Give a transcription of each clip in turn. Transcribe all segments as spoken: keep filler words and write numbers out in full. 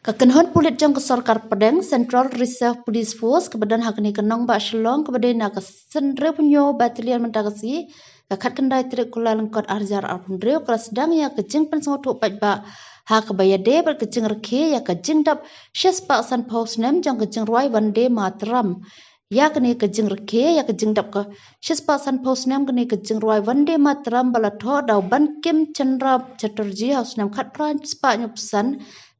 Ka kynhun pulit jong ka sorkar pdeng Central Reserve Police Force kaba don ha kane ka nongbah Shillong kaba dei na ka hynriewphew Battalion mynta ka sngi ka khatkhyndai tarik Kyllalyngkot arhajar arphew hynriew ka la sdang ïa ka jingpynsngewthuh paidbah ha kaba ïadei bad ka jingrkhie ïa ka jingdap shispah sanphew snem jong ka jingrwai Vande Mataram. Ïa kane ka jingrkhie ïa ka jingdap ka shispah sanphew snem kane ka jingrwai Vande Mataram ba la thoh da u Bankim Chandra Chatterjee ha u snem khatphra spah hynñiewphew san,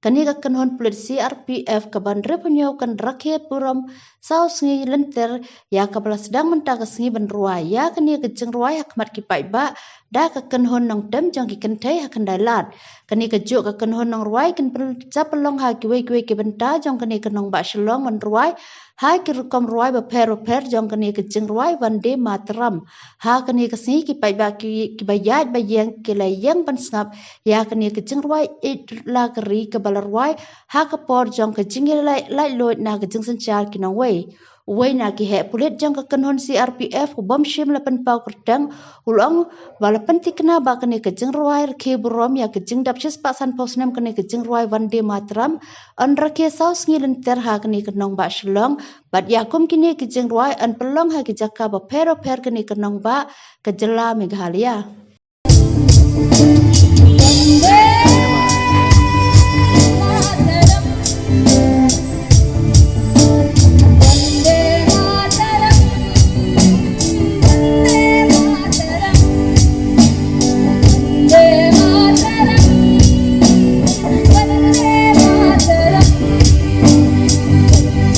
kane ka kynhun pulit C R P F kaba hynriewphew kan rakhe burom saw sngi lynter ïa kaba la sdang mynta ka sngi ban rwai ïa kane ka jingrwai ha khmat ki paidbah da ka kynhun nongtem jong ki kynthei ha Khyndailad. Kane kajuh ka kynhun nongrwai kin pynlong ha kiwei kiwei ki bynta jong kane ka nongbah Shillong ban rwai ha ki rukom rwai bapher bapher jong kane ka jingrwai Vande Mataram. Ha kane ka sngi ki paidbah kiba ïaid ba ïeng ki la ïeng ban sngap ïa kane ka jingrwai Ïeit Rylla ka Ri kaba la rwai ha ka por jong ka jingïaleh laitluid na ka jingsynshar ki nongwei. Uwei na ki heh pulit jong ka kynhun C R P F u bym shym la pynpaw kyrteng u la ong ba la pynthikna ba kane ka jingrwai rkhie burom ïa ka jingdap shispah sanphew snem kane ka jingrwai Vande Mataram yn rkhie saw sngi lynter ha kane ka nongbah Shillong bad ïa kum kine ki jingrwai yn pynlong ha ki jaka bapher bapher kane ka nongbah ka jylla Meghalaya.